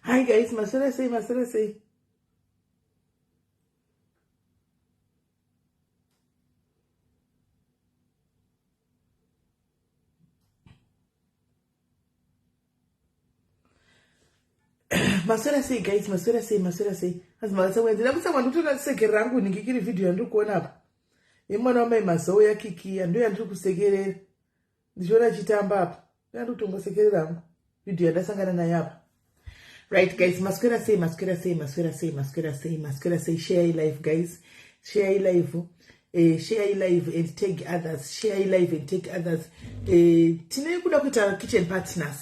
Hi guys, maswera sei, maswera sei? Maswera sei guys, maswera sei, maswera sei? Hanzi makatsamwa, ndina kutsamwa, ndikutoona sekerera hangu ningikiri video yandiri kuona apa. Yemwana wamai Mazowe yaKikiya ndiyo yandiri kusekerera. Ndichiona achitamba apa. Ndiri kutongosekerera hangu video yandasangana nayo apa. Right guys, maswera sei, maswera sei, maswera sei, maswera sei, maswera sei. Share live guys, share live. Share live and tag others, share live and tag others. Tine kuda kuita kitchen partners,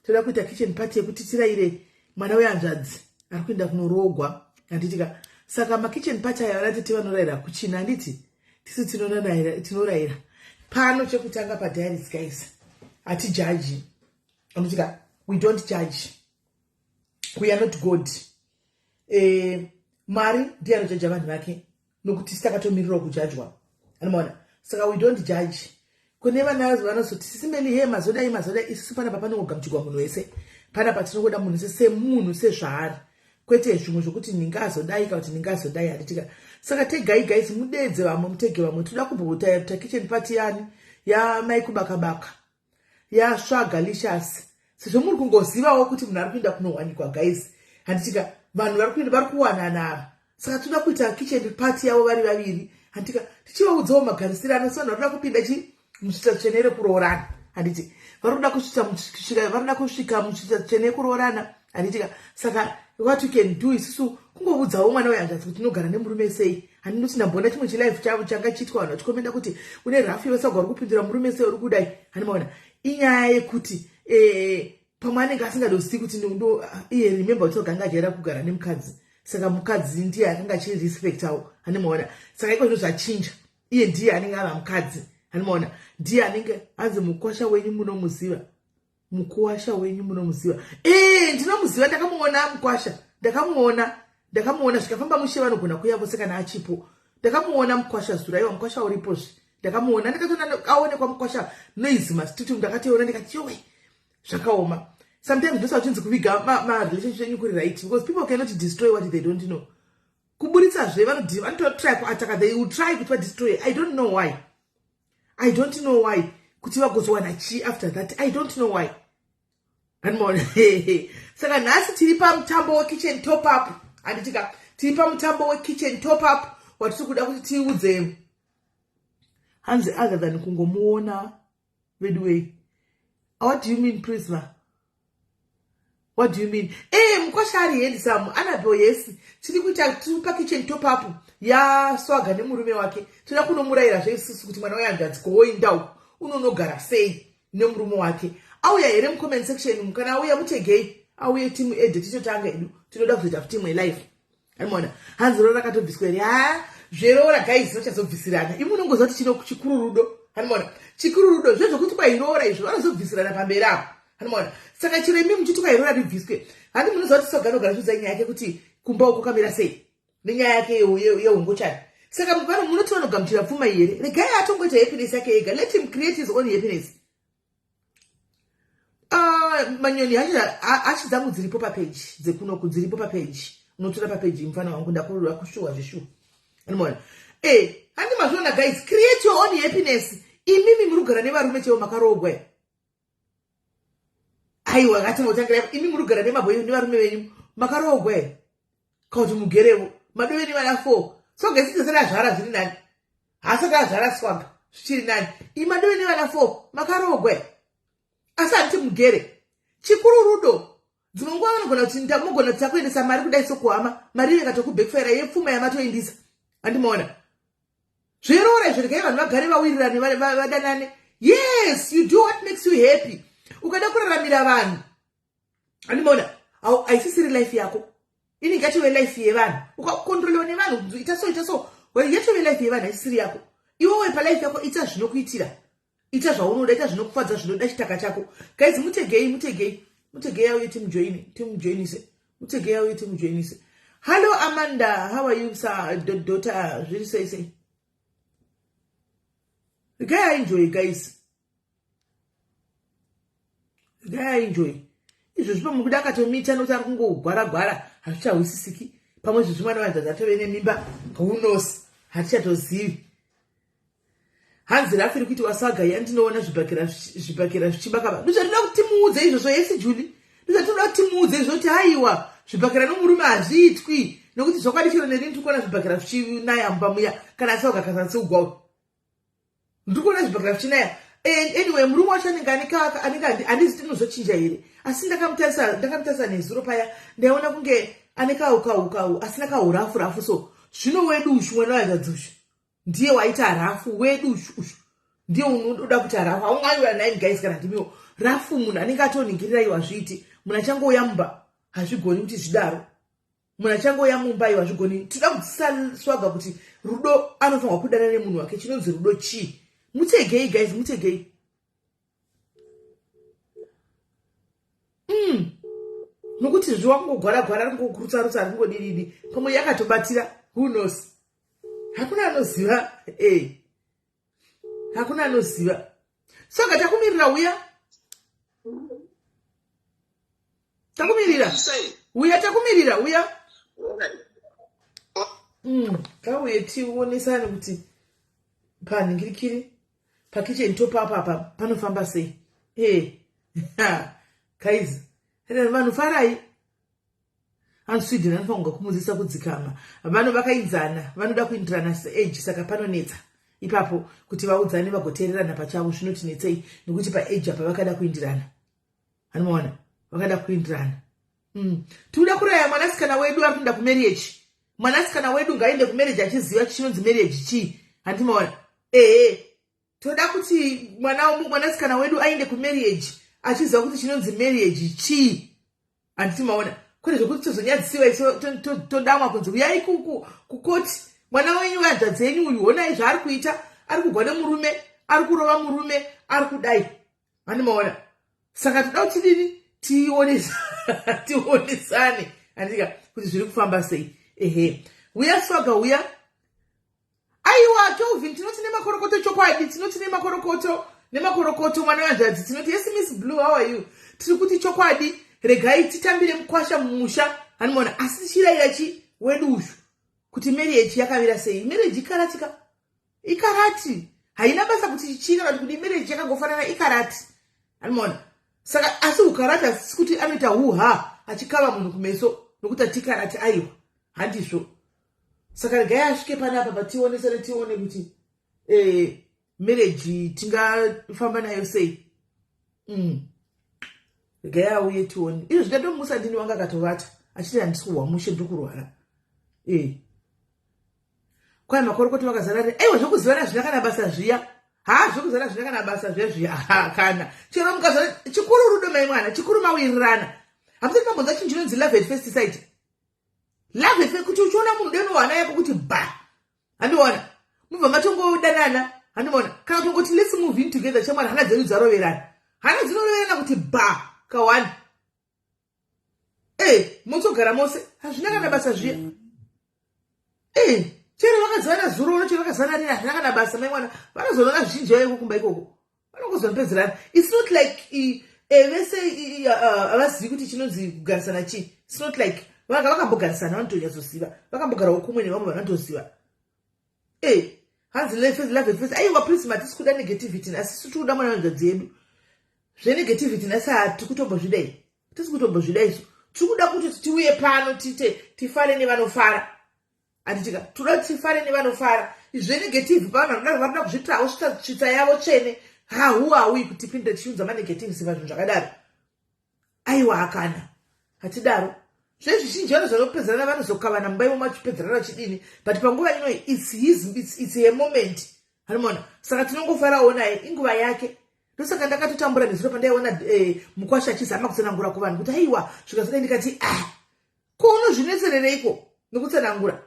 toda kuita kitchen party yekuti tiraire mwana wehanzvadzi ari kuenda kunoroogwa, handitika? Saka makitchen party aya vanatete vanorayira kuchina, handiti? Tisu tinorayira pano. Chekutanga padiaries guys, hatijaji, handitika? We don't judge, we are not God. Mwari ndiye anojaja vanhu vake, nokuti takatomirirawo kujajwa, anomaona? Saka we don't judge. Kune vana vanozoti, "Sisi Meli, he, mazodai, mazodai." Isusu panapa panongogamuchirwa munhu wese. Panapa tinongoda munhu wese semunhu sezvaari, kwete zvimwe zvokuti ndingazodai kana kuti ndingazodai, handitika? Saka tegai guys, mudedze vamwe, mutege vamwe. Toda kumboita kitchen party yani yamai Kubakabaka, yaSwaga Licious, sezvo muri kungozivawo kuti munhu ari kuenda kunowanikwa guys, handitika? Vanhu vari kuenda, vari kuwanana ava. Saka toda kuita kitchen party yavo vari vaviri, handitika? Tichivaudzawo magarisiro ano, vanhu vari kuda kupinda chi musvitsa tsvene rekuroorana, handiti? Vari kuda kusvika, vari kuda kusvika musvitsa tsvene yekuroorana, handitika? Saka what you can do isusu kungoudzawo mwana wehanzvadzi kuti tinogara nemurume sei. Handinoti ndamboona chimwe chilive chavo changa chiitwa, vanhu vachikomenda kuti une rafu yevasaga, uri kupindura murume sei, uri kudai. Handimaona inyaya yekuti pamwe anenge asingadozivi kuti ndo iye. Remember kuti aganga ajaira kugara nemukadzi, saka mukadzi ndiye akanga achirespectawo, handimaona? Saka iko zvino zvachinja, iye ndiye anenge ava mukadzi, handimaona? Ndiye anenge anzi mukwasha wenyu munomuziva, mukuwasha wenyu munomuziva. Ee, ndinomuziva, ndakamuona mukwasha, ndakamuona, ndakamuona. Zvikafamba mushe, vanogona kuuya vose kana achipo. Ndakamuona mukwasha zura. Iwa, mukwasha uripozve, ndakamuona, ndakatoona aonekwa mukwasha noise mastreet, ndakatoona, ndikati, "Yowe, zvakaoma." Sometimes ndosa uchinzi kuviga marelationship enyu kuri right, because people cannot destroy what they don't know. Kuburitsazve vanototry kuataka, they will try kuti vadestroy. I don't know why, I don't know why, kuti vagozowana chii after that, I don't know why. Handimaona. Saka nhasi tiri pamutambo wekitchen top up, handitika? Tiri pamutambo wekitchen top up watiri kuda kuti tiudze. Hanzi other than kungomuona veduwei. What do you mean, Prisma? What do you mean? Mukwasha ari handsome, Anabel. Yes, tiri kuita, tiri pakitchen top up yaSwaga nemurume wake. Toda kunomurayira zveisusu kuti mwana wehanzvadzi kowoinda uku unonogara sei nemurume wake. Auya here mucomment section? Kana auya, mutegei auye, timu ede, titotanga edu. Tinoda kuzoita futi imwe live. Aimona hanzi roora rakatobviswa here? Ha, zveroora guys, vachazobvisirana. Imi unongoziva kuti chino chikuru rudo, hanimona? Chikuru rudo. Zvezvokuti kwairoora izvo, vanozobvisirana pamberi apo, hanimona? Saka chiro imi muchiti kwairoora ribviswe, handi munoziva kuti Swaga anogara chiudza nyaya yake kuti kumba uko kamira sei nenyaya yake yeungochani. Saka munoti vanogamuchira pfuma here? Regai atongoita happiness yake ega. Let him create his own happiness. Manyoni, hachi dzangu dziripo papeji dzekunoku, dziripo papeji, unotora papeji. Mufana wangu, ndakurura kushuwa zveshuwa, anomaona? Handi mazviona guys? Create your own happiness. Imimi muri kugara nevarume chaivo makaroogwa. Aiwa, ngatingotangira imi muri kugara nemabhoyi nevarume venyu makaroogwa here, kana kuti mugerevo madove nevana four. So gesitesera azvara, zviri nani. Haasati azvara Swaga, zvichiri nani. Imi madove nevana four makaroogwa here, asi handiti mugere? Chikuru rudo. Dzimwe nguva vanogona kuti ndamugona kuti takuendesa mari kudai sokuhama, mari iyo ikatokubackfire yepfuma yamatoindisa, handimaona? Zveroora izvo, regai vanhu vagare vawirirane, vadanane. Yes, you do what makes you happy. Ukada kuraramira vanhu, handimaona, haisisiri life yako, inenge yatove life yevanhu. Ukakontrolewa nevanhu, ita so, ita so, yatove life yevanhu, haisisiri yako. Iwewe palife yako ita zvinokuitira, ita zvaunoda, ita zvinokufadza, zvinoda chitaka chako. Guys, mutegei, mutegei, mutegei auye timujoine, timujoinise. Mutegei auye timujoinise. Hallo Amanda, how are you sir, daughter? Zviri sei sei? Regai aenjoy guys, regai aenjoy. Izvozvi pamwe kuda akatomita nokuti ari kungogwara gwara, hazvichahwisisiki. Pamwe izvozvi mwana wanzvadzi atove nemimba, who knows, hatichatozivi. Hanzi rafu iri kuitiwa saga yandinoona zvibhakera zvibhakera zvichibakaba. Ndozvatinoda kuti timuudze izvozvo, yesi Juli, ndozvatinoda kuti timuudze izvozvo kuti haiwa, zvibhakera nomurume hazviitwi, nokuti zvokwadi chero nerini tiri kuona zvibhakera zvichinaya mumba muya kana saga kasatsiugwawo ndiri kuona zvibhakera zvichinaya. And anyway, murume wacho anenge anenge handizi tinozochinja here, asi ndakamutarisa, ndakamutarisa nezuro paya, ndaiona kunge ane kaukau asina kaurafu rafu. So zvino wedu ushu, mwana wazadzushu ndiye waita rafu wedu ushu, ushu ndiye unoda kuita rafu. Haungaiwa nine guys, kana ndimiwo rafu, munhu anenge atoningirira iwo hazviiti. Munhu achangouya mumba, hazvigoni kuti zvidaro. Munhu achangouya mumba iwo hazvigoni. Tinoda kudzidzisa Swaga kuti rudo, anofanirwa kudana nemunhu wake. Chinonzi rudo chii? Mutegei guys, mutegei. Nokuti zviwa kungogwara gwara, ringokurutsa rutsa, ringodididi, pamwe yakatobatira, who knows, hakuna anoziva. E, hakuna anoziva. Saka takumirira, uya, takumirira, uya, takumirira, uya. Kauye tionesane kuti panhingirikiri pakitchen top apa apa panofamba sei. E guys, vanhu farai. Answeden anofanirwa kumudzisa kudzikama. Vano vakainzana, vanoda kuindirana seage, saka panonetsa ipapo kuti vaudzane vagoteererana pachavo. Zvinotinetsei nekuti paage apa vakada kuindirana, anomaona vakada kuindirana. Tinoda kuraya mwanasikana wedu ari kuenda kumarriage. Mwanasikana wedu ngaende kumarriage achiziva chinonzi marriage chii, handimaona? Ehe, toda kuti mwanasikana wedu aende kumarriage achiziva kuti chinonzi marriage chii, handiti maona? Kwete zvokuti tozonyadzisiwa isu, todamwa kunzi uyai kukoti, mwana wenyu, hanzvadzi yenyu uyu, honai zvaari kuita, ari kugwa nemurume, ari kurova murume, ari kudai, hani maona? Saka toda kuti tidini? Tionesane, handika, kuti zviri kufamba sei. Ehe, uya Swaga, uya. Aiwa Kelvin, tinoti nemakorokoto, chokwadi tinoti nemakorokoto, nemakorokoto mwana wehanzvadzi. Tinoti yes. Miss Blue, how are you? Tiri kuti chokwadi regai titambire mukwasha mumusha, hanimona? Asi tichirayira chi wedu ushu kuti marriage yakamira sei. Marriage ikaratika, ikarati, haina basa kuti chii kana kuti kudi. Marriage yakangofanana, ikarati, hanimona? Saka asi ukarati asisi kuti anoita huha achikava munhu kumeso nokuti atikarati, aiwa, handizvo. Saka regai asvike panapa pationesane, tione kuti marriage tingafamba nayo sei. Regai auye tione. Izvo zvindatomusa ndini wanga akatovata achiti handisi kuhwa mushe, ndiri kurwara. Kwai makorokoti vakazara re. Aiwa, zvokuzivana zvina kana basa zviya. Ha, zvokuzivana zvina kana basa zviya zviya. Ha, kana chero mukazvana, chikuru rudo, mai mwana, chikuru mawirirana. Hamusati mambonza chinhu chinonzi love at first sight? Love at first, kuti uchiona munhu deno hana yako kuti ba, handiona, mubva matongodanana, handiona, kana kutongoti let's move in together chamwari, hana dzedu dzaroverana, hana dzinoroverana kuti ba kawani. E, motogara mose, hazvina kana basa zviya. E, chero vakazivana zuro, chero vakazivana rini, hazvina kana basa, mai mwana. Vanozoona zvizhinji vaiko kumba ikoko, vanongozonopedzerana. It's not like vese havazivi kuti chinonzi kugarisana chii. It's not like vanga vakambogarisana, vanotonyatsoziva, vakambogarawo kumwe nevamwe, vanotoziva. E, hanzi love at first. Aiwa please, matisi kuda negativity, asi tiri kuda mwana wenzvadzi yedu. Zvenegativity nhasi hati kutombozvidai, tisi kutombozvida isu. Tiri kuda kuti tiuye pano tiite tifare nevanofara, handitika? Toda kuti tifare nevanofara. Zvenegative pavanhu varikuda kuzvitirawo svitsa yavo tsvene, hahu hauyi kutipindira tichiunza manegatives pazvinhu zvakadaro. Aiwa, hakana, hatidaro. Zvezvizhinji vanozonopedzerana, vanozokavana mumba imomo vachipedzerana vachidini, but panguva ino it's a moment, hanomona? Saka tinongofarawo naye, inguva yake. Ndosaka ndakatotambura nezuro pandaiona mukwasha achizama kutsanangura kuvanhu kuti aiwa zvikazodai, ndikati, ah, ko unozvinetserereiko nokutsanangura?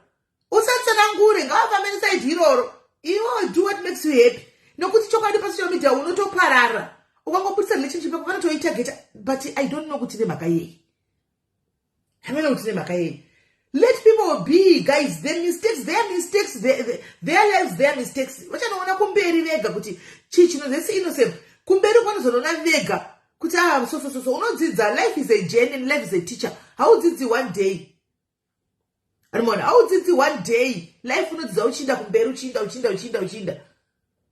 Usatsanangure, ngavafambe neside iroro. Iwo do what makes you happy, nokuti chokwadi pasocial media unotoparara ukangobudisa relationship yako, vanotoitageta. But I don't know kuti nemhaka yei, hamene kuti nemhaka yei. Let people be, guys. Their mistakes, their mistakes, their lives, their mistakes. Vachanoona kumberi vega kuti chii chinonzi innocent. Kumberi kwanozonoona vega. Kuti ah, so so so so, unodzidza. Life is a journey and life is a teacher. Haudzidzi one day, animona? Haudzidzi one day. Life unodzidza uchiinda kumberi, uchiinda, uchiinda, uchiinda, uchiinda,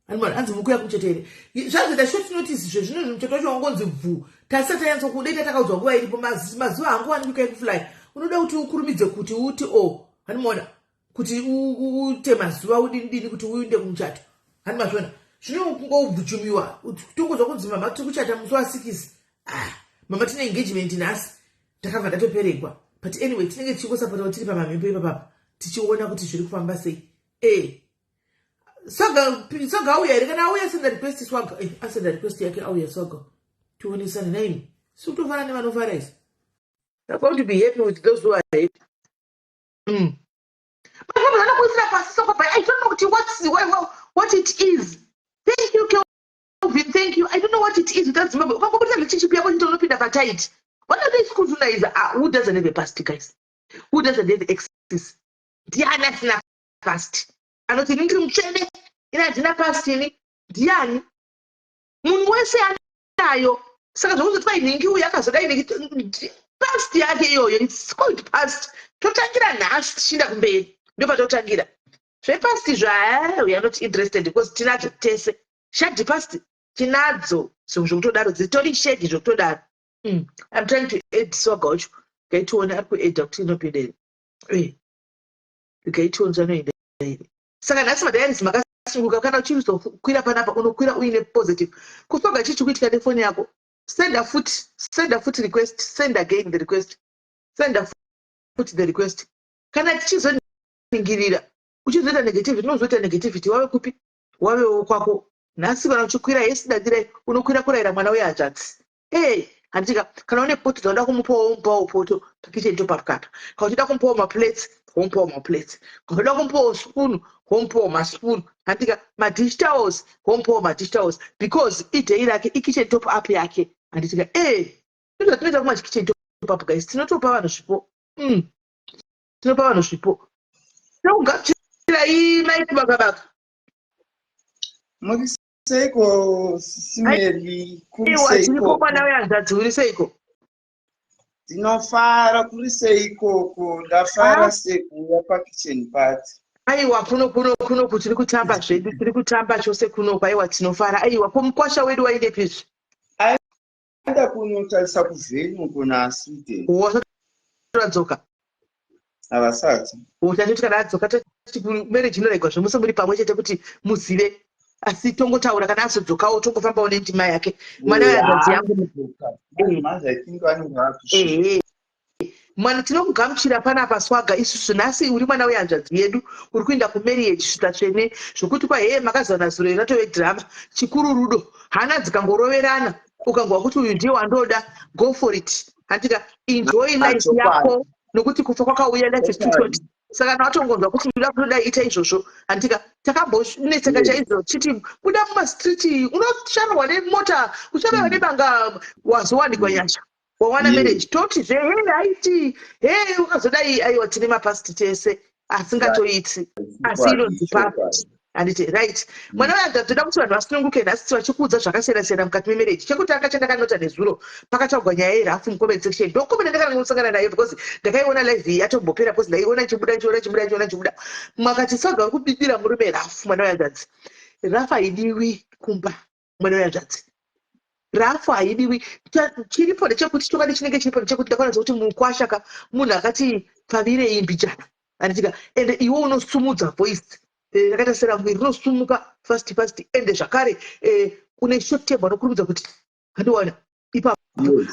animona? Hanzi mukuya kumucheto here? Zvazoita short notice zvezvino. Zvimucheto wacho wangonzi bvu, tasati tanyatso kudaita. Takaudzwa nguva iripo. Mazuva hanguwani kukai kufly. Unoda kuti ukurumidze kuti uti o oh, animona, kuti uite mazuva udini dini kuti uinde kumuchato. Hani mazviona? Zvino kungobvujumiwa, tongozwa kunzi mama tiri kuchata musi wa6. Ah, mama, tine engagement nhasi. Ndakabva ndatoperegwa. But anyway, tinenge tichingosapota, tiri pamamhepo ipapapa, tichiona kuti zviri kufamba sei. E Swaga, Swaga auya here? Kana auya, senda request. Swaga, eh, asenda request yake, auya Swaga. Tionesane naimi. Sikutofara nevanofara isi. I'm going to be happy with those who are happy. Vanhu vanokuisira pasi soko, but I don't know kuti what it is. Thank you, Kelvin, thank you. I don't know what it is with Zimbabwe. Ukangobudisa relationship yako chito, unopinda patight. Vanotoiscrutinize. Ah, who doesn't have a past, guys? Who doesn't have exes? Ndiani asina past? Anoti ini ndiri mutsvene, ini handina past, ini ndiani? Munhu wese anayo. Saka zvokuzoti vainhingi uyu akazodai, past yake iyoyo, it's called past. Totangira nhasi, tichiinda kumberi, ndopatotangira. Zvepast zva, we are not interested because tinadzo tese. Shady past tinadzo zvekutodaro, dzitori shady zvekutodaro. I'm trying to add Swaga wacho. Ngaitione ari kuedha kuti inopinda here. Ngaitione zvanoenda here. Saka nhasi madiaries makasunguka. Kana uchizokwira panapa, unokwira uine positive kusoga. Chii chikuitika nefoni yako? Senda futi, senda futi request. Send again the request, senda futi the request. Kana tichizoningirira uchizoita negativity, unozoita negativity wave kupi? Wavewo kwako nhasi. Kana uchikwira yesidadirai, unokwira kurayira mwana wehanzvadzi. Ei, handitika? Kana une poto dzaunoda kumupawo, womupawo poto pakitchen top up kapa. Kana uchida kumupawo maplates, womupawo maplates. Kana uchida kumupawo spoon, womupawo maspoon. Handika? Madish towels, womupawo madish towels, because iday rake, ikitchen top up yake. Handitika? E, ndozvatinoita kuma kitchen top up, guys. Tinotopa vanhu zvipo. Tinopa vanhu zvipo. Tinokugamuchirai, Maiti Bakabaka. Muri seiko, Simeli? Kuri Iwa, tiripo. seiko? Mwana wehanzvadzi, uri seiko? Ndinofara, kuri seikoko? Ndafara sekuuya pakitchen party. Aiwa, kuno tiri kutamba zvedu, tiri kutamba chose kuno. Aiwa, tinofara. Aiwa, ko mukwasha wedu waindepizve? Aenda kunotarisa kuvenue kuna Sweden. Wasadzoka? Havasati. Tachoti kana adzoka, toti marriage inoregwa zvemuse muri pamwe chete kuti muzive. Asi tongotaura kana azodzokawo, tongofambawo nendima yake, mwana wehanzvadzi yangu. Manje I think vanenge vakusvika. Ehe, mwana, tinokugamuchira panapa, Swaga. Isusu nhasi uri mwana wehanzvadzi yedu, uri kuenda kumarriage svita tsvene, zvokuti kwa heye makazana zuro ratove drama. Chikuru rudo. Hana dzikangoroverana, ukangwa kuti uyu ndiye wandoda, go for it. Handika? Enjoy life yako, nokuti kufa kwakauya. Life is too short. Saka kana watongonzwa kuti uda kutoda, ita izvozvo. Handika? Takambonetseka chaizvo chiti buda mumastreet, unosharwa nemota, uchabaiwa nebanga. Wazowanikwa nyasha, wawana marriage. Toti zve he haiti he ukazodai. Aiwa, tine mapast tese asingatoiti, asi inonzi past, handiti? Right, mwana wehanzvadzi, toda kuti vanhu vasununguke nhasi vachikuudza zvakasiyana siyana mukati memarriage. Chekutanga chandakanota nezuro, pakataurwa nyaya yerafu mucomment section, ndokomena ndakangosangana nayo because ndakaiona live iyi yatombopera, because ndaiona ichibuda, ichiona ichibuda, ichiona ichibuda. Makati Swaga uri kubibira murume rafu. Mwana wehanzvadzi, rafu haidiwi kumba. Mwana wehanzvadzi, rafu haidiwi. Chiripo ndechekuti, chokwadi chinenge chiripo ndechekuti ndakaona kuti mukwasha ka munhu akati pfavirei mbijana, handitika? Ende iwe unosumudza voice, rakaita serangu iri, rinosumuka fast fast. Ende zvakare une short temper, unokurumidza kuti handiwana ipapo.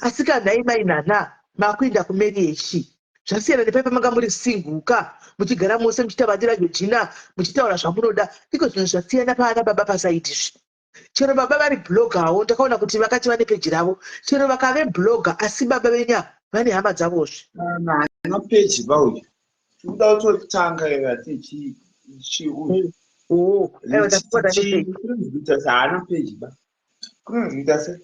Asi kana mai nana makuenda kumarriage, zvasiyana nepaipa manga muri single ka, muchigara mose, muchiita vandira Georgina, muchitaura zvamunoda. Iko zvinhu zvasiyana paana baba paside izvi. Chero baba vari bloggerwo, ndakaona kuti vakati vane peji ravo. Chero vakave blogger, asi baba venyu ava vane hama dzavozve. Haana peji bauyu. Tikuda kutotanga ati chiuyu. Oh, aiwa, ndakuona nepeji. Kuita haana peji ba. Kunonzi se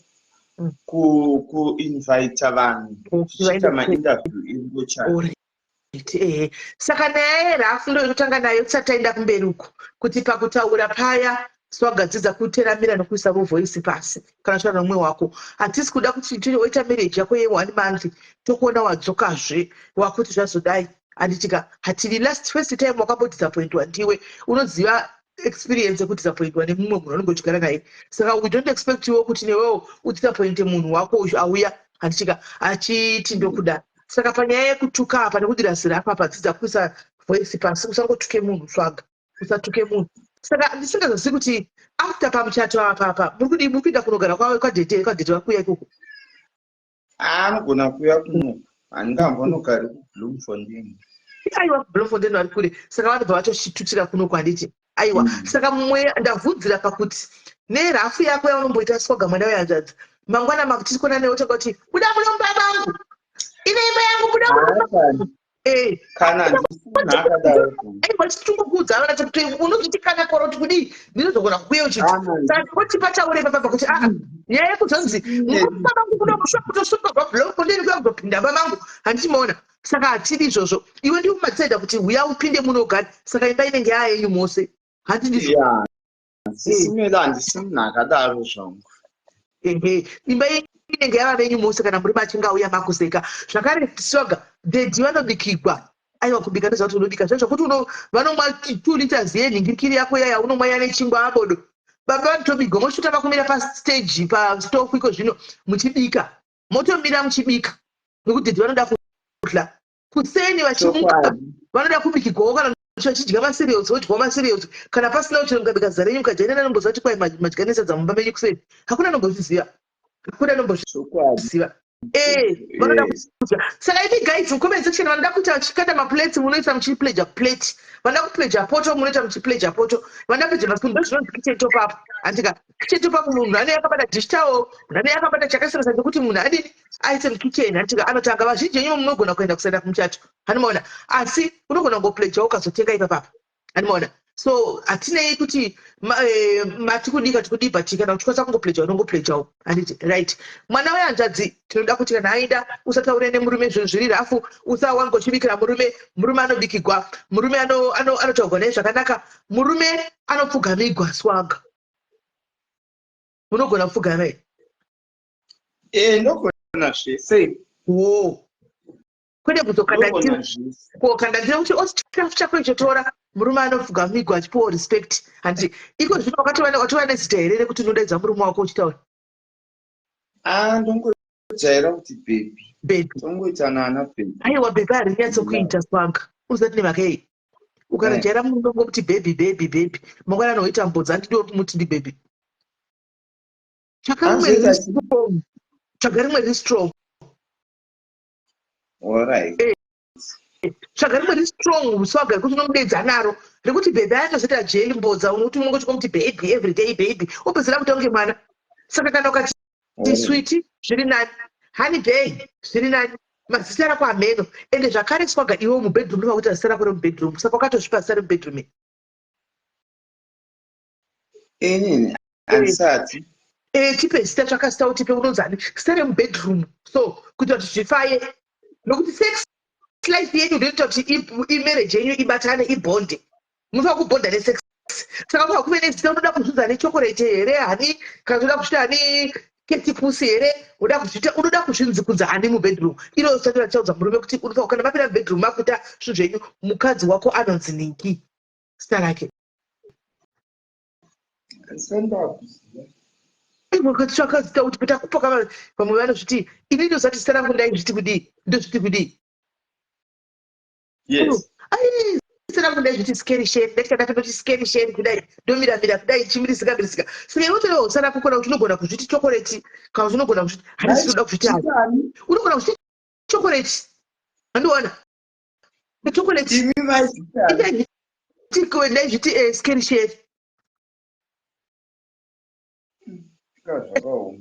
kuinvita vanhu tichiita mainterview ingochani. Alright, ehe. Saka nyaya yerafu ndo yekutanga nayo tisati taenda kumberi uku, kuti pakutaura paya. Swaga, dzidza kuteramira nokuisa voice pasi kana uchitaura nomumwe wako. Hatisi kuda kuti oita marriage yako ye1 month, tokuona wadzokazve wakuti zvazodai, handitika? Hatidi. Last first time wakambodisappointwa, ndiwe unoziva experience yekudisappointwa nemumwe munhu anenge uchigara naye. Saka we don't expect iwo kuti newewo udisappointe munhu wako uyu auya, handitika, achiti ndokuda. Saka panyaya yekutuka apa nekudira zira apa, dzidza kuisa voice pasi. Usangotuke munhu, Swaga, usatuke munhu. Saka ndisingazozivi kuti after pamuchato apa apa muri kudii? Muri kuenda kunogara kwadhete vakuya ikoko? Anogona kuuya kuno, handingambonogari kuBloemfontein. Aiwa, Bloemfontein vari kure, saka vanobva vatochitutira kuno kwanditi. Aiwa. Saka mumwe ndavhudzira pakuti nerafu yako yaunomboita, Swaga, mwana wehanzvadzi, mangwana makutiri kuona newe toga kuti buda munomba mangu, ine imba yangu, buda munomba. Kana handisina akadaro. Aiwa, tichitongokuudza vana kuti unozviti kana koro kuti kudii, ndinozogona kukuya uchiti. Saka kuti pataure papapa kuti aa, nyaya yekuzonzi mumba mangu kuda kutosuka paBloemfontein kuya kuzopinda mba mangu, handichimaona. Saka hatidi izvozvo. Iwe ndiwe madecida kuti uya upinde muno ugare, saka imba inenge yaa yenyu mose, handi ndizvo? Ya, Sisi Melo, handisi munhu akadaro zvangu. Ehe, imba inenge yava venyu mose kana murume achinge auya makuseka. Zvakare, Swaga, daddy vanobikigwa. Aiwa, kubika ndoziva kuti unobika zvo zvokuti vanomwa 2 liters yenhingirikiri yako yaya unomwa yane chingwa abodo. Baba vanotobigwa, mochitotanga kumira pastage, pastofu iko zvino muchibika, motomira muchibika, nekuti daddy vanoda kudya kuseni vachimuka. Vanoda kubikigwawo. Kana vachidya macereals, vodyawo macereals. Kana pasina kuti mukabika zara renyu mukajairana, anomboziva kuti kwai madya nesadza mumba menyu kuseni. Hakuna anombozviziva, hakuna anombozviziva. Vanoda kudya. Saka imi guys, mucomment section, vanoda kuita vachikanda maplates, munoita muchipleja plate. Vanoda kupleja poto, munoita muchipleja poto. Vanoda kupleja maspoon, ndo zvinonzi kitchen top up, handika? Kitchen top up, munhu ane akabata dish towel, munhu ane akabata chakasiyana siyana chekuti munhu adini, aise mukitchen, handika? Anotanga vazhinji venyu munogona kuenda kusaenda kumuchato, handimaona? Asi unogona kungoplejawo ukazotenga ipapapa, handimaona? So hatinei kuti mati kudika tikudii, but kana uchikwanisa kungopleja, unongoplejawo, handiti? Right, mwana wehanzvadzi, tinoda kuti kana aenda usataure nemurume zvinhu zviri rafu. Usawangochibikira murume. Murume anobikigwa, murume anotaurwa naye zvakanaka, murume anopfugamigwa. Swaga, munogona kupfugama here? Eh, ndogona zvese. Wo kwete kuzokanda. Ndogona zvese. Kokanda ndine kuti chikafu chako icho tora. Murume anopfugamigwa achipiwa respect, handiti? Iko zvino watova nezita here rekuti unodaidza murume wako uchitaura? Ah, ndongojaira kuti baby. Baby. Tongoita nana baby. Aiwa, baby harinyatsokuita, Swaga. Usati nemhaka yei ukarajaira murume ngokuti baby, baby, baby, mangwana anoita mbodza, handidiwo kumuti ndi baby. Tsvaka rimwe riri strong, tsvaga rimwe riri strong. Alright. Tsvaga rimwe riri strong, Swaga, rekuti unomudeedza naro. Rekuti baby ayatozoita jeli mbodza, unokuti unongoti komuti baby everyday, baby, opedzera kuita kunge mwana. Saka kana ukati sweetie, zviri nani. Honey bae, zviri nani. Mazita rako hameno. Ende zvakare, Swaga, iwe mubedroom ndovakuita zita rako remubedroom, saka wakatozvipa zita remubedroom. Inini handisati. Tipe zita, tsvaka zita utipe. Unonzani zita remubedroom? So kuita kuti zvifaye, nokuti sex life yenyu ndoita kuti imarriage yenyu ibatane, ibonde. Munofanira kubonda nesex, saka kuva kuve nezita. Unoda kuzvidza nechokorate here, honey? Kana unoda kuzvita honey ketipusi here? Unoda kuzvita, unoda kuzvinzi kunzi honey mubedroom? Iro zita ndirachaudza murume kuti unofanira kana mapinda mubedroom makuita zvinhu zvenyu, mukadzi wako anonzi ningi, zita rake. Handisati. Tsvaka zita kuti petakupa. Kava vamwe vanozviti, ini ndozati zita rangu ndaizviti kudii, ndozviti kudii? Yes. Ai, zita rangu ndaizviti scary sheri. Ndaiti kana ndoti scary sheri kudai, ndomiramira kudai, chimirisika mirisika. Saka iwe torewo zita rako kona kuti unogona kuzviti chokoreti, kana kuti unogona kuzviti handisi unoda kuzviti hani. Unogona kuzviti chokoreti, handiona chokoreti. Imi maizitani? Ndaizviti scary sheri. Zvakaoma.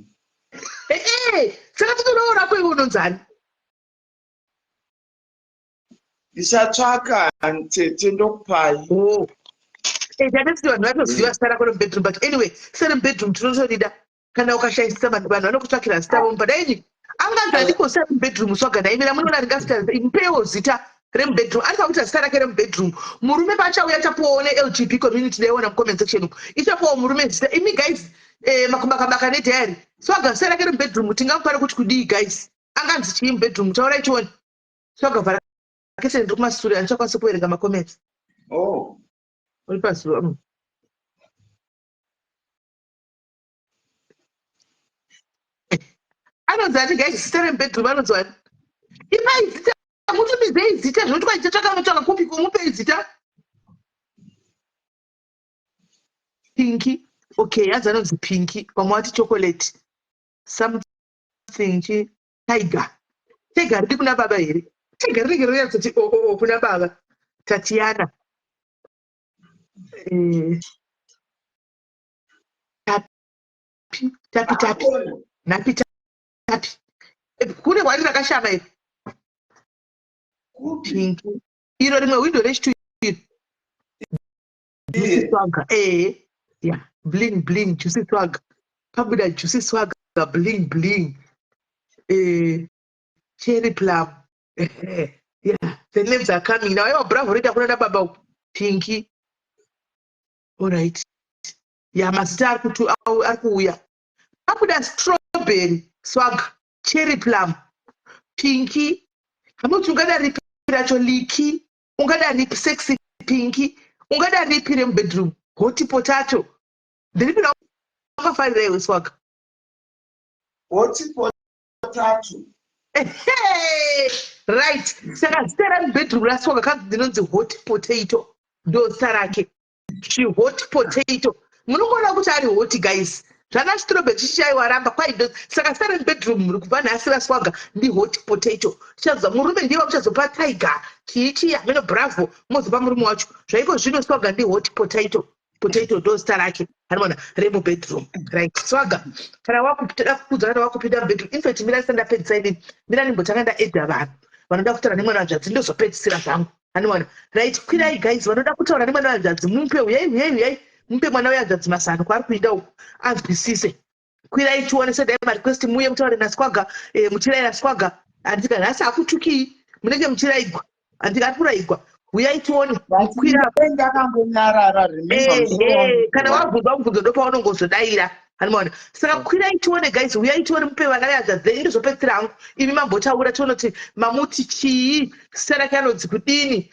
Ee, saka titodawo rako iwe, unonzani? Ndichatsvaka, tete, ndokupai. Oh. Tatoti vanhu vatoziva zita rako remubedroom, but anyway, zita remubedroom tinotorida. Kana ukashayisisa, vanhu vanokutsvakira zita vomupa. Daini anganzi andiko zita remubedroom, Swaga, naimira munoona ringazita, mupewo zita. Remubedroom anofanira kuita zita rake remubedroom. Murume paachauya achapuwawo neLGB community, ndaiona mucomment section umu, ichapuwawo murume zita. Imi guys, makubakabaka nediary. Swaga, zita rake remubedroom tingamupa rekuti kudii, guys? Anganzi chii mubedroom? Taurai tione. Swaga, vhara kese, ndiri kumasure, handichakwanisi kuverenga macomments. Oh. Uri pazuva. Anonzi ati, guys, zita remubedroom anonzi wani? Ipai zita, mutumidzei zita. Zvinoti kwaita tsvaka kupi kumupei zita? Pinky, okay, hanzi anonzi Pinky. Vamwe vati Chocolate, something chi Tiger. Tiger ridi kuna baba here? Tiger rinenge rinyatsoti o o o kuna baba. Tatiana, Tapi, Tapi, Tapi, Napi, Tapi. Kune hwari rakashama iri. Kupi? Pinky, iro rimwe windo rechitu iri. Juicy Swagger, yeah, bling bling, Juicy Swagger. Pabuda Juicy Swagger, bling bling, Cherry Plum. Yeah, the names are coming now. Aiwa, bravo, rita kuna baba uku. Pinky, alright. Ya, mazita ari kuuya. Pabuda Strawberry Swag, Cherry Plum, Pinky. Hamuti ungada ripi racho? Liki, ungada ripi? Sexy Pinky, ungada ripi remubedroom? Hot Potato, ndiripi raungafarira iwe, Swag? Hot Potato. Right, saka zita ramubedroom raSwag kanzi ndinonzi Hot Potato, ndo zita rake, chihot potato. Munongoona kuti ari hot, guys. Zvana strawberry chichaiwaramba kwaido. Saka zita remubedroom muri kubva nhasi raSwaga ndihot Potato. Tichaziva murume ndiye wamuchazopa Tiger, chii chii, hameno, Bravo, mozopa murume wacho. Zvaiko zvino Swaga ndihot Potato. Potato ndo zita rake, anoona remubedroom. Right, Swaga, kana wakutoda kukudza, kana wakupinda mubedroom, infact mira ndisati ndapedzisa inini, mira ndimbotanga ndaedha vanhu vanoda kutaura nemwana wanzvadzi, ndozopedzisira zvangu, anoona. Right, kwirai guys, vanoda kutaura nemwana wanzvadzi, mupe. Uyai, uyai, uyai, mupe mwana wehanzvadzi mazano kwaari kuinda uku anzwisise. Kwirai tione, sendai marequest, muuye mutaure naSwaga, muchirayira Swaga. Handika nhasi hakutukii, munenge muchirayigwa, handika ari kurayigwa. Uyai tione, kwira. Ndakangonyarara. Kana wabvunzwa mubvunzo ndopaunongozodayira, anomaona. Saka kwirai tione, guys, uyai tione, mupe vana vehanzvadzi dzenyu. Ndozopedzisira hangu, imi mambotaura, tione kuti mamuti chii, zita rake anonzi kudini,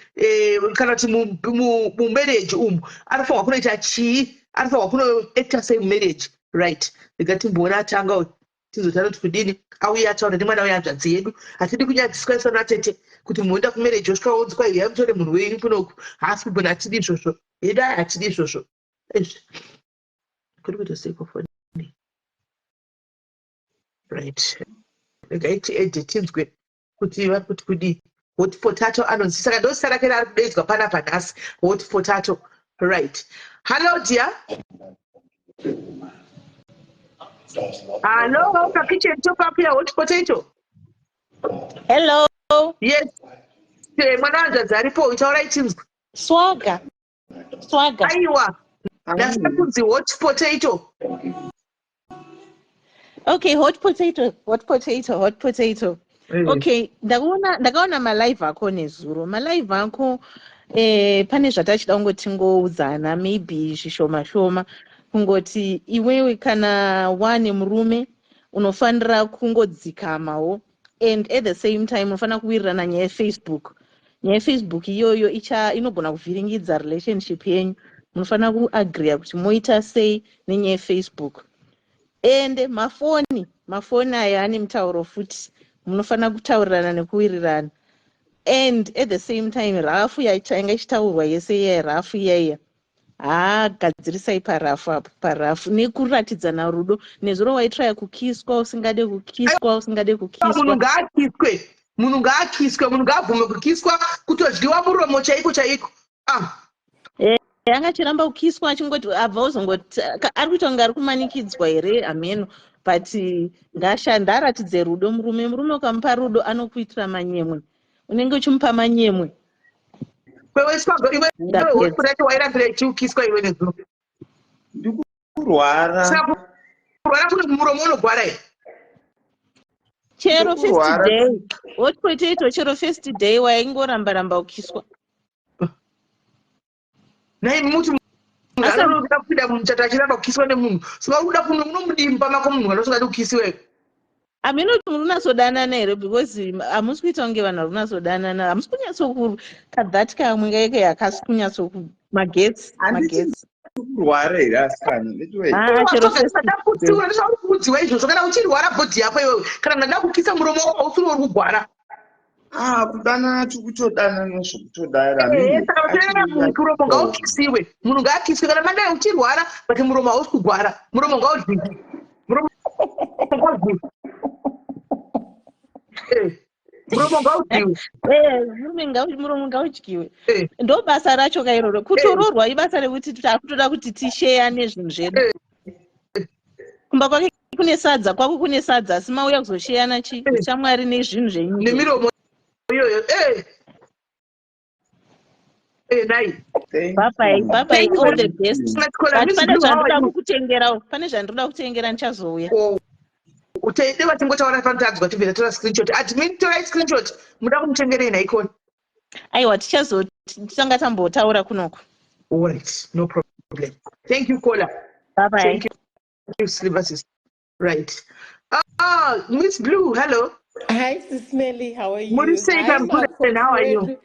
kana kuti mumarriage umu anofanirwa kunoita chii, anofanirwa kunoacta sei mumarriage. Right, rega timboona atanga uyu, tizoti anoti kudini. Auye ataura nemwana wehanzvadzi yedu. Hatidi kunyadziswa isana tete kuti munoenda kumarriage osvika wonzi kwai uyai mutore munhu wenyu kunoku, haasi kugona. Hatidi izvozvo yedu, ai, hatidi izvozvo. Izvi kuri kuita seiko foni? Right, regai tiedhe tinzwe kuti vari kuti kudii. Hot Potato anonzi, saka ndo zita rake raari kudaidzwa panapa nhasi, Hot Potato. Right, hello dear, hello, pakitchen top up ya Hot Potato. Hello. Yes, mwana wanzvadzi aripo, taurai tinzwe. Swaga. Swaga. Aiwa, ndasida kunzi Hot Potato. Okay, Hot Potato, Hot Potato, Hot Potato. Okay, ndakaona malive ako nezuro. Malive ako, pane zvatachida kungoti tingoudzana maybe zvishoma shoma, kungoti iwewe kana wane murume unofanira kungodzikamawo, and at the same time unofanira kuwirirana nyaya yeFacebook. Nyaya yeFacebook iyoyo icha inogona kuvhiringidza relationship yenyu. Munofanira kuagreea kuti moita sei nenyaya yeFacebook. Ende mafoni aya ane mutauro futi, munofanira kutaurirana nekuwirirana. And at the same time, rafu yainga ichitaurwa yese iya, rafu iyaiya, haagadzirisai parafu apo, parafu nekuratidzana rudo. Nezuro waitraya kukiswa, usingade kukiswa, usingade Munhu kukiswa. Ngaakiswe, munhu ngaakiswe, munhu ngaabvume kukiswa, kutodyiwa muromo chaiko chaiko, ah. Anga achiramba kukiswa, achingoti abva ozongoti ari kuita kunge ari kumanikidzwa here, hameno. But ngashanda, aratidze rudo murume. Murume ukamupa rudo anokuitira manyemwe, unenge uchimupa manyemwe. Kwewe Swago, iwe. Ndapedza. Hot Potato, wairambira ichiukiswa iwe nezuro? Ndikurwara. Saka kurwara kune muromo unogwara here? Chero first Ndokurwara. day, Hot Potato, chero first day waingoramba ramba ukiswa. Nai muti munhu anoda kupinda mumuchato achiramba kukiswa nemunhu, saka uri kuda kuno unomudimba mako munhu kana usingadi kukisiwe. Hameno kuti muri kunatsodanana here, because hamusi kuita kunge vanhu vari kunatsodanana. Hamusi kunyatsoku kadhati kamwe kaike hakasi kunyatsoku magetsi. Handiti Magetsi. Kurwara here, asikana? Veduwe. Ah, chero first Ndakutsiura, ndishauri kuudziwa izvozvo. Kana uchirwara body yako iwewe, kana ndada kukisa muromo wako, hausiri uri kugwara. Ah, kudanana tikutodanana zvokutodara. Saka uchienda muromo ngaukisiwe, munhu ngaakiswe. Kana mandai uchirwara, but muromo hausi kugwara, muromo ngaudyiwe, muromo ngaudyiwe. Muromo ngaudyiwe. Murume, muromo ngaudyiwe. Ndo basa racho kairoro. Kutororwa ibasa rekuti takutoda kuti tisheyane zvinhu zvedu. Kumba kwake kune sadza, kwako kune sadza, asi mauya kuzosheyana chi shamwari nezvinhu zvenyu. Nemiromo iyoyo. Nai. Bye bye, bye bye. Thank you All very the best. much, Kola. But Miss pane Blue, how are zvandoda you? kukutengerawo, pane zvandoda kutengera, ndichazouya. Oh, utaide vatingotaura panotadzwa tibve tatora screenshot. Admin, torai screenshot. Muda kumutengerei naikoni? Aiwa, tichazotanga tambotaura kunoko. Alright, no problem. Thank you, Kola. Bye bye. Thank you, Sliver sister. Right. Ah, Miss Blue, hello. Hi, Sis Melly, how are you? Muri sei? Hi, I'm good, and how are you? Makoti.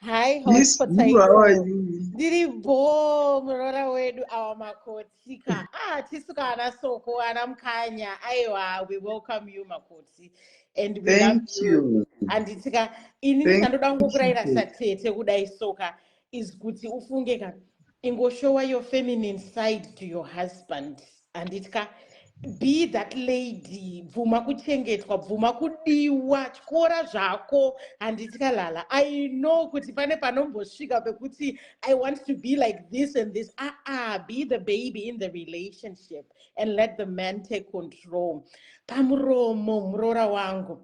Hi, Hot Miss Blue, how are Potato. you? Ndiri bo, muroora wedu, awa makoti ka. Ah, tisu kana soko ana mukanya. Aiwa, we welcome you, makoti. And we love Thank you. you. Handitika ini Thank ndandoda ngokurayira you. satete kudai soka is kuti ufunge ka, ingoshowa your feminine side to your husband. Handitika, be that lady, bvuma kuchengetwa, bvuma kudiwa, tyora zvako. Handitika lala, I know kuti pane panombosvika pekuti I want to be like this and this. Ah ah, be the baby in the relationship and let the man take control. Pamuromo, muroora wangu,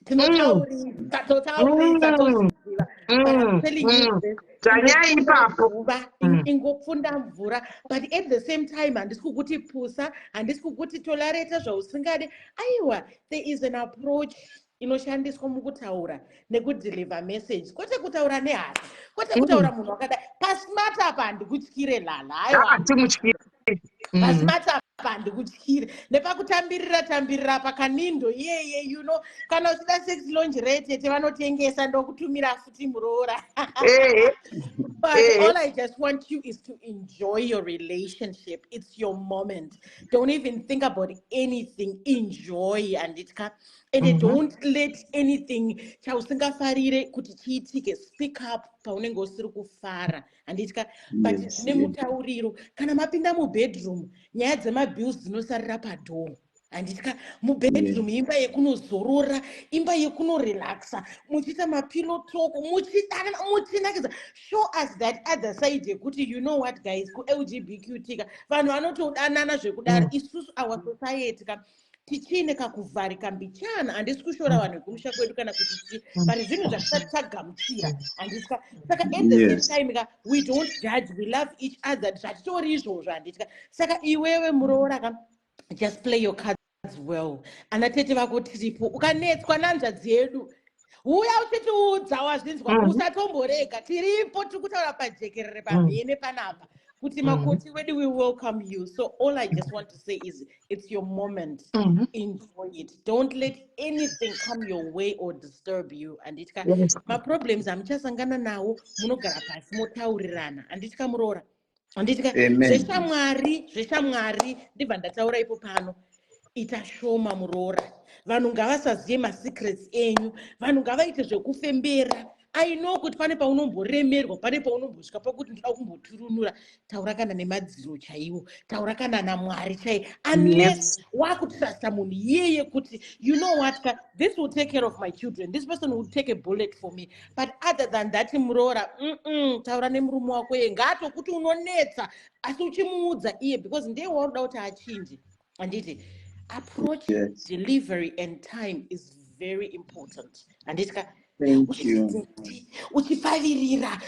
Tinotaurisa, totaurisa, tozviziva, but I'm telling you this, Dzanyai ingopfunda ipapo. mvura, ingopfunda mvura, but at the same time handisi kukuti pusa, handisi kukuti tolerate zvausingade. Aiwa, there is an approach inoshandiswa mukutaura nekudeliver message, kwete kutaura nehasha, kwete kutaura munhu wakadai. Pasmart apa handikutyire, lala, aiwa. Ah, timutyire. Pasmart apa handikutyire, nepakutambirira tambirira pakanindo iyeye, kana uchida sex lingerie, tete vanotengesa, ndokutumira futi, muroora. But all I just want you is to enjoy your relationship. It's your moment. Don't even think about anything. Enjoy and it can and don't let anything chausingafarire kuti chiitike. Speak up paunenge usiri kufara, handitya, but zvine mutauriro. Kana mapinda mubedroom, nyaya dzemabills dzinosarira padoor, handitya. Mubedroom imba yekunozorora, imba yekunorelaxa, muchiita mapillow talk, muchidanana, muchinakidza. Show us that other side yekuti, you know what, guys, kuLGBQ ka vanhu vanotodanana zvekudaro. Isusu our society ka tichiine kakuvharika mbichana. Handisi kushora vanhu vekumusha kwedu kana kuti chii, but zvinhu zvatisati tagamuchira, handitya. Saka at the same time ka, we don't judge, we love each other, zvatitori izvozvo, handitya. Saka iwewe muroora ka, just play your cards well. Ana tete vako tiripo, ukanetswa nanzvadzi yedu, uya uchitiudza, wazvinzwa? Usatomborega, tiripo, tiri kutaura pajekerere pamhene panapa kuti makoti wedu, we welcome you. So all I just want to say is it's your moment. Enjoy it. Don't let anything come your way or disturb you, handitya. Maproblems amuchasangana nawo, munogara pasi motaurirana, handitya, muroora, handitya. Amen. Zveshamwari, zveshamwari, ndibva ndataura ipo pano, ita shoma, muroora. Vanhu ngavasazive masecrets enyu, vanhu ngavaite zvekufembera. I know kuti pane paunomboremerwa, pane paunombosvika pakuti ndoda kumboturunura. Taura kana nemadziro chaiwo, taura kana namwari chaiwo, unless wakutrusta munhu iyeye kuti, you know what ka, this will take care of my children, this person will take a bullet for me. But other than that, muroora, taura nemurume wako iye, ngaatokuti unonetsa, asi uchimuudza iye, because ndiye wauri kuti achinje, handiti? Approach, delivery and time is very important, handiti ka? Thank you. Uchiti uchipfavirira.